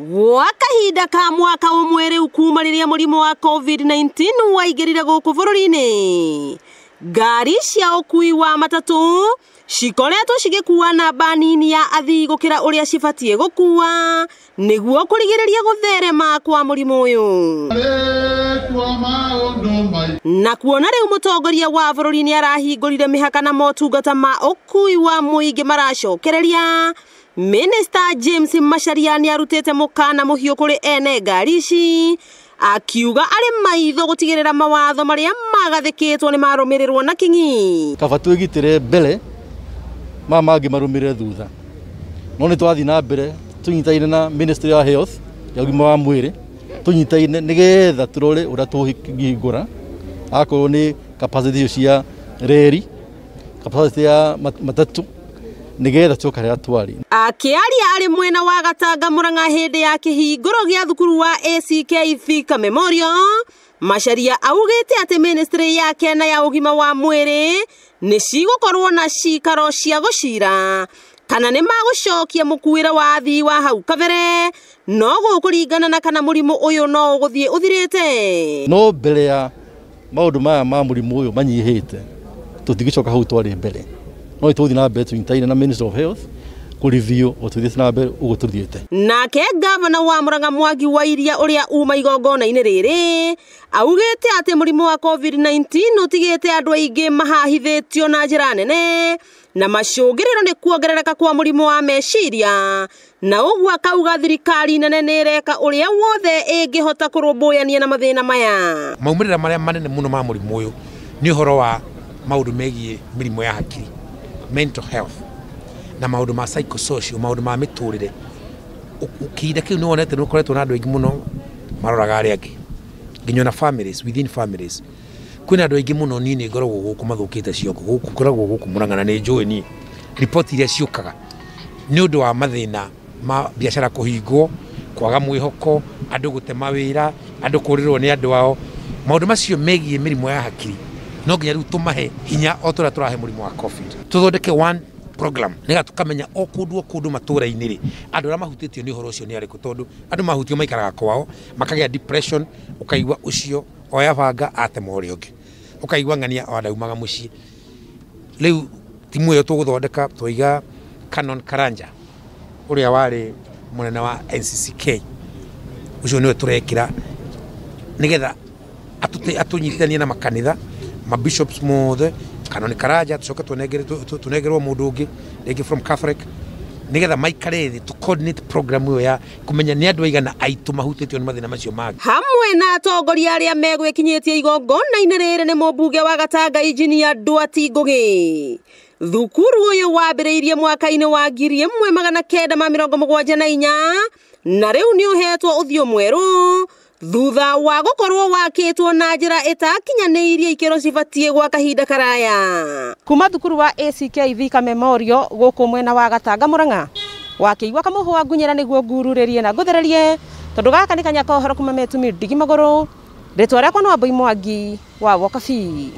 Gwa kahinda ka mwaka ũmwe rĩu kuma rĩrĩa mũrimũ wa COVID-19 waingĩrire gũkũ bũrũri-inĩ, ngari cia ũkui wa matatũ cikoretwo cigĩkua namba nini ya athii gũkĩra ũrĩa cibatiĩ gũkua nĩguo kũrigĩrĩria gũtherema kwa mũrimũ ũyũ. Na kuona rĩu mũtongoria wa bũrũri nĩ arahingũrire mĩhaka na motungata ma ũkui wa mũingĩ maracokereria, Minister James Macharia nĩ arutĩte mũkana mũhiũ kũrĩ ene ngari ici, akiuga arĩ maitho gũtigĩrĩra mawatho marĩa magathĩkĩtwo nĩ marũmĩrĩrwo na kinyi. Kaba twĩgitĩre mbere ma mangĩ marũmĩrĩre thutha, no nĩ twathiĩ na mbere tũnyitaine na Ministry ya Health ya ũgima wa mwĩrĩ, tũnyitaine nĩgetha tũrore ũrĩa tũngĩhingũra akorwo nĩ capacity icio cia reri, capacity ya matatũ, nĩgetha tũcoke harĩa twarĩ. Akĩaria arĩ mwena wa Gatanga Murang'a hĩndĩ ya kĩhingũro gĩa thukuru wa ACK Thika Memorial, Macharia augĩte atĩ ministry yake na ya ũgima wa mwĩrĩ nĩ cigũkorwo na cikaro cia gũcira kana nĩ magũcokia mũkuĩre wa athii wa hau kabere, no gũkũringana na kana mũrimũ ũyũ no ũgũthiĩ ũthirĩte. No mbere ya maũndũ maya ma mũrimũ ũyũ manyihĩte, tũtingĩcoka hau twarĩ mbere, no tũthiĩ na mbere tũnyitaine na Ministry of Health kũreview o tũthiĩte na mbere ũguo tũthiĩte. Nake gavana wa Murang'a Mwangi wa Iria ũrĩa uma igongona-inĩ rĩrĩ augĩte atĩ mũrimũ wa COVID-19 ũtigĩte andũ aingĩ mahahithĩtio na njĩra nene na macũngĩrĩro nĩ kuongerereka kwa mũrimũ wa meciria, na ũguo akauga thirikari nene nĩ ĩreka ũrĩa wothe ĩngĩhota kũrũmbũyania na mathĩna maya. Maumĩrĩra marĩa manene mũno ma mũrimũ ũyũ nĩ ũhoro wa maũndũ megiĩ mĩrimũ ya hakiri, mental health, na maũndũ ma psychosocial, maũndũ ma mĩtũrĩre. Kĩhinda kĩu nĩ wonete nĩ ũkoretwo na andũ aingĩ mũno maroraga arĩa angĩ, nginya ona families, within families. Kwĩna andũ aingĩ mũno niĩ nĩ ngoragwo gũkũ mathũkĩte ciongo, gũkũ ngoragwo gũkũ Murang'a na nĩ njũĩ niĩ riboti iria ciũkaga nĩ ũndũ wa mathĩna ma biacara kũhingwo, kwaga mwĩhoko, andũ gũte mawĩra, andũ kũrĩrwo nĩ andũ ao. Maũndũ macio megiĩ mĩrimũ ya hakiri no nginya rĩu tũmahe hinya o ta ũrĩa tũrahe mũrimũ wa COVID. Tũthondeke one program nĩgetha tũkamenya o kũndũ o kũndũ matũũra-inĩ rĩ, andũ arĩa mahutĩtio nĩ ũhoro ũcio nĩ arĩkũ, tondũ andũ mahutio maikaraga kwao makagĩa depression, ũkaigua ũcio oya banga atema ũrĩa ũngĩ, ũkaigua ng'ania o ndaumaga mũciĩ. Rĩu timu ĩyo tũgũthondeka twaiga Canon Karanja ũrĩa warĩ mũnene wa NCCK, ũcio nĩwe tũrekĩra nĩgetha atũnyitithanie na makanitha ma bishops mothe. Canon Karanja tucoke tũnengerwo mũndũ ũngĩ rĩngĩ from Catholic nĩgetha maikare thĩ to coordinate program ĩyo ya kũmenya nĩ andũ aigana aitũ mahutĩtio nĩ mathĩna macio mangĩ. Hamwe na atongoria arĩa megwĩkinyĩtie igongona-inĩ rĩrĩ nĩ mũmbunge wa Gatanga Engineer Nduati Ngugi. Thukuru ũyũ wambĩrĩirie mwaka-inĩ wa 1974 na rĩu nĩ ũhetwo ũthiũ mwerũ thutha wa gũkorwo wakĩtwo na njĩra ĩtakinyanĩirie ikĩro cibatiĩ gwa kahinda karaya. Kuma thukuru wa ACK Thika Memorial gũkũ mwena wa Gatanga Murang'a, wakĩigua kamũhwa ngunyĩra nĩguo ngururĩrie na ngũthererie, tondũ gaka nĩ kanya ka ũhoro kuma Metumi Ndigi Magũrũ. Rĩtwa rĩakwa nĩ Wambui Mwangi wa Wokabi.